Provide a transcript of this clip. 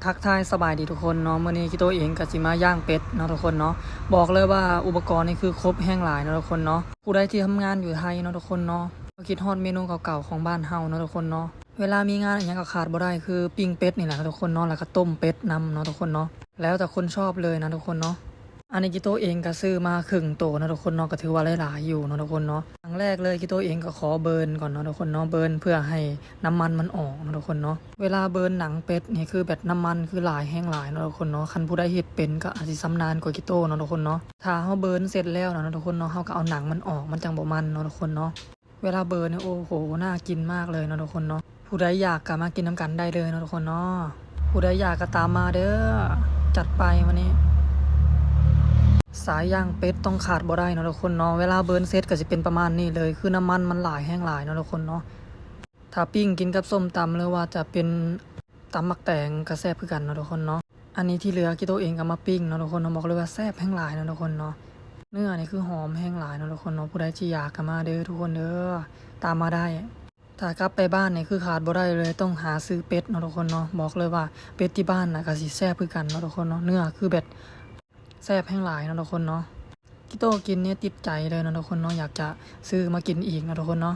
ທັກທາຍສະບາຍດີທຸກຄົນເນາະ, ມື້ນີ້ກິໂຕເອງກໍຊິມາຍ່າງເປັດເນາະທຸກຄົນເນາະ. ບອກເລີຍວ່າອຸປະກອນນີ້ຄືຄົບແຮງຫຼາຍເນາະທຸກຄົນເນາະ. ຜູ້ໃດທີ່ທຳງານຢູ່ໄທເນາະທຸກຄົນເນາະ ກໍຄິດຮອດເມນູເກົ່າໆຂອງບ້ານເຮົາເນາະທຸກຄົນເນາະ. ເວລາມີງານອີ່ຫຍັງກໍຂາດບໍ່ໄດ້ຄືປີ້ງເປັດນີ້ແຫຼະເນາະທຸກຄົນເນາະ, ແລ້ວກໍຕົ້ມເປັດນຳເນາະທຸກຄົນເນາະ. ແລ້ວແຕ່ຄົນຊອບເລີຍນະທຸກຄົນເນາະ. ອັນນີ້ກິໂຕເອງກໍຊື້ມາເຄິ່ງໂຕເນາະທຸກຄົນເນາະ, ກໍຖືວ່າຫຼາຍໆຢູ່ເນາະທຸກຄົນເນາະ. ຢ່າງແລກເລີຍກິໂຕເອງກໍຂໍເບີນກ່ອນເນາະທຸກຄົນເນາະ, ເບີນເພື່ອໃຫ້ນ້ຳມັນມັນອອກເນາະທຸກຄົນເນາະ. ເວລາເບີນໜັງເປັດນີ້ຄືແບບນ້ຳມັນຄືຫຼາຍແຮງຫຼາຍເນາະທຸກຄົນເນາະ. ຄັນຜູ້ໃດເຮັດເປັນກໍອາດຊິຊຳນານກວ່າກິໂຕເນາະທຸກຄົນເນາະ. ຖ້າເຮົາເບີນເສັດແລ້ວນະທຸກຄົນເນາະ, ເຮົາກໍເອົາໜັງມັນອອກ, ມັນຈັ່ງບໍ່ມັນເນາະທຸກຄົນເນາະ. ເວລາເບີນນີ້ ໂອ້ໂຫ ໜ້າກິນມາກເລີຍເນາະທຸກຄົນເນາະ. ຜູ້ໃດຢາກກໍມາກິນນຳກັນໄດ້ເລີຍເນາະທຸກຄົນເນາະ. ຜູ້ໃດຢາກກໍຕາມມາເດີ້ ຈັດໄປມື້ນີ້. ສາຍຍ່າງເປັດຕ້ອງຂາດບໍ່ໄດ້ເນາະທຸກຄົນເນາະ. ເວລາເບີນເສັດກໍຊິເປັນປະມານນີ້ເລີຍ, ຄືນ້ຳມັນມັນຫຼາຍແຮງຫຼາຍເນາະທຸກຄົນເນາະ. ຖ້າປີ້ງກິນກັບສົ້ມຕຳ ຫຼືວ່າຈະເປັນຕຳໝາກແຕງກໍແຊບຄືກັນເນາະທຸກຄົນເນາະ. ອັນນີ້ທີ່ເຫຼືອກິໂຕເອງກໍມາປີ້ງເນາະທຸກຄົນເນາະ, ບອກເລີຍວ່າແຊບແຮງຫຼາຍເນາະທຸກຄົນເນາະ. ເນື້ອນີ້ຄືຫອມແຮງຫຼາຍເນາະທຸກຄົນເນາະ. ຜູ້ໃດທີ່ຢາກກໍມາເດີ້ທຸກຄົນເດີ້ ຕາມມາໄດ້. ຖ້າກັບໄປບ້ານນີ້ຄືຂາດບໍ່ໄດ້ເລີຍ, ຕ້ອງຫາຊື້ເປັດເນາະທຸກຄົນເນາະ. ບອກເລີຍວ່າເປັດທີ່ບ້ານນະກໍຊິແຊບຄືກັນເນາະທຸກຄົນເນາະ. ເນື້ອຄືແບບແຊບແຮງຫຼາຍເນາະທຸກຄົນເນາະ. ກິໂຕກິນນີ້ຕິດໃຈເລີຍເນາະທຸກຄົນເນາະ, ຢາກຈະຊື້ມາກິນອີກເນາະທຸກຄົນເນາະ.